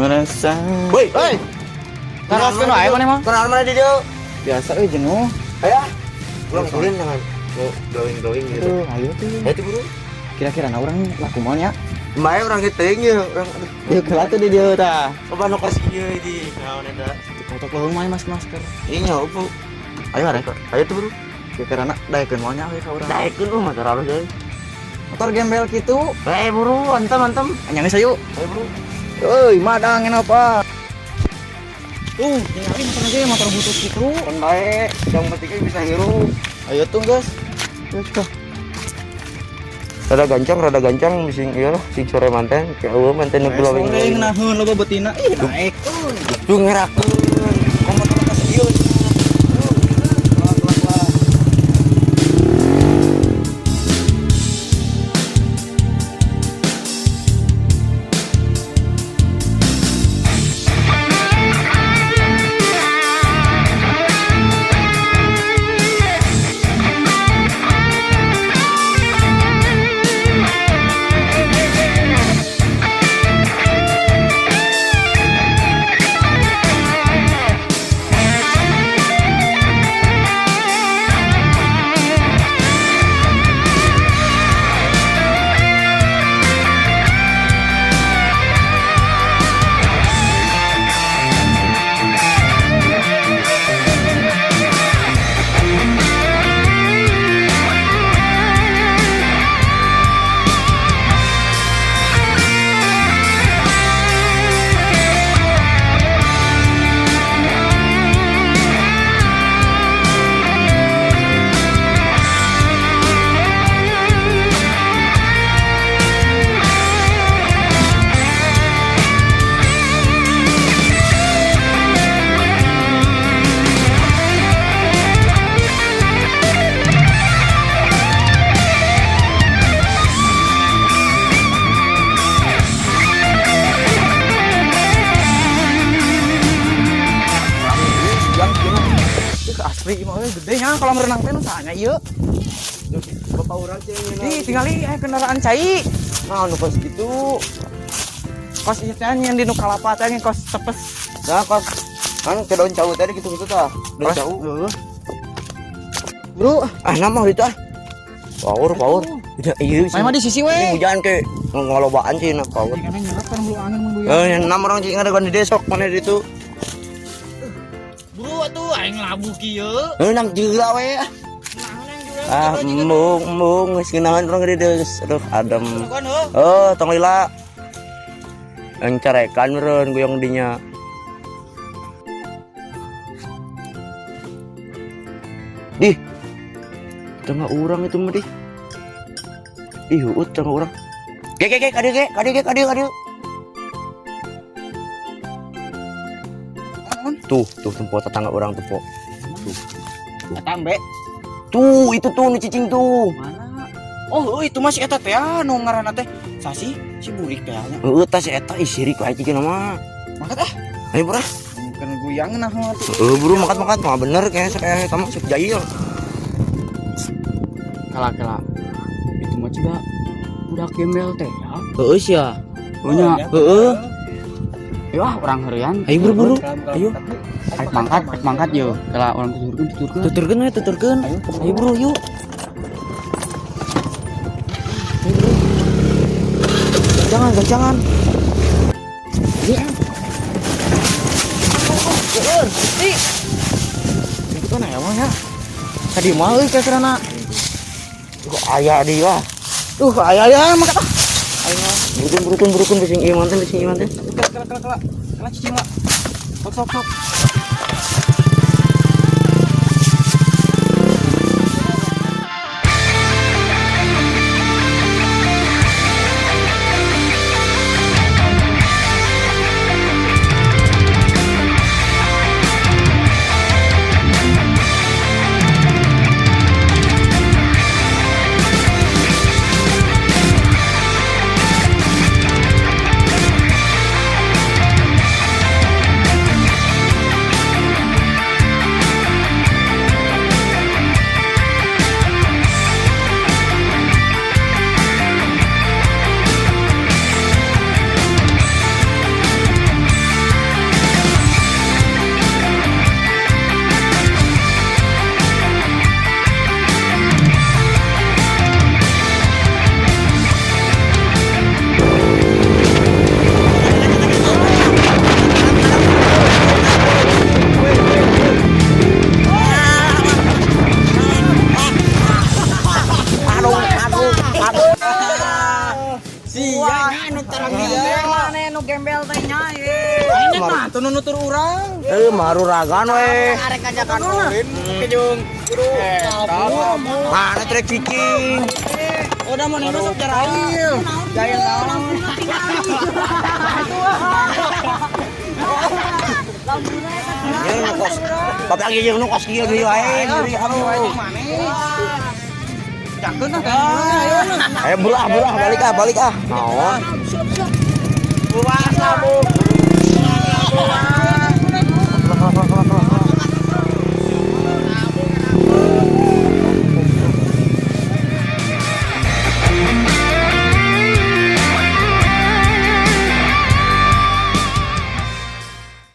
Merasa. Woi, Hei. Teraskeun wae maneh mah. Kenal mana di dia? Biasa euy jenuh. Ayo. Pulang ulin jangan. Mau glowing glowing gitu. Aduh, ayo tuh. Ayo tuh buru. Kira-kira na urang laku moal nya. Mae urang ge teuing ye, urang aduh. Yeuh keula tuh di dieu tah. Coba nu kos ieu di. Naon eta? Foto leuweung mah masker masker. Ih nya opo. Ayo arek. Ayo tuh buru. Kira-kira na daekeun moal nya we ka urang. Daekeun lu motor halus euy. Motor gembel kitu. Eh buru, antem antem. Anyang geus ayo. Ayo buru. Euy, madang apa? Tuh, ningali motor aja motor butut gitu. Kan bae, yang penting bisa hirup. Ayo tuh, guys. Terus kah? Rada gancang bising ieu lah, sing sore manten, kayak eueuh manten nu glowing. Sore ngeunaheun loba betina. Ih, naik. Tuh ngerakeun. Komo motor ka ieu. Kelah, kelah, kelah. Ih, asli mah euy gede nya kolam renang teh nu saha ieu. Bapak urang cing. Ih, tingali aya kendaraan cai. Nah, nu kos gitu. Kos ieu teh yang di nu kalapa teh yang kos tepes. Nah, kos kan ke daun cau tadi gitu-gitu tah. Daun cau. Heeh. Bro, Ah, nama itu ah. Power, power. Udah iya main mah di sisi we. Ini hujan ke ngalobaan sih nah power. Karena nyerap kan bulu angin mun buyar. Eh, enam orang sih ngadegan di desok mana di itu. Bro atuh aing labu kieu. Eh, enam juga we. Ah, embung, embung, geus ngeunaheun urang di dieu. Aduh, adem. Kan heuh. Oh, tong lila. Yang carekan meureun guyong dinya. Dih. Tengah urang itu mah dih. Ih, huut tengah urang. Ge ge ge kadieu ge, kadieu ge kadieu kadieu. Tuh, tuh tempo tetangga orang tuh, Po. Tuh. Tambe. Tuh, itu tuh nu cicing tuh. Mana? Oh, heuh, itu mah si eta teh anu ngaranna teh. Sasi si burik teh nya. Heueuh tah si eta ih sirik wae cicing mah. Mangkat ah. Ayo, Bro. Kan guyang nah atuh. Heueuh, bro, makan makan mah bener kayaknya kayak sama sok jahil. Kala-kala itu mah juga budak gembel teh ya. Heueuh sia. Punya. Heueuh. Ayo ah orang herian. Ayo buru-buru. Ayo. Rek mangkat yo. Kala orang tuturkeun tuturkeun. Tuturkeun we, tuturkeun. Ayo bro, yuk. Ayo bro. Jangan, jangan. Itu kan aya mah nya. Ka dieu mah euy kira-kirana. Kok aya dia. Tuh aya aya mangkat ah. Ayo. Burukun, burukun, burukun bising ieu manten, bising ieu manten. Kela kela kela kela. Lah cicing lah. Sok sok sok. Aduh, aduh, aduh. Sia anu tarang dia. Mana nu gembel teh nya ye. Ini mah tuh nutur urang. Eh, maruragan we. Arek ngajakan ulin. Kejung. Mana trek cicing? Udah mau nino sok jarail. Jahil naon. Jeung nu kos. Bapak lagi jeung nu kos kieu deui wae, deui aduh. Jakeun ah ayo. Ayo buru ah, balik ah, balik ah. Naon? Puasa, Bu.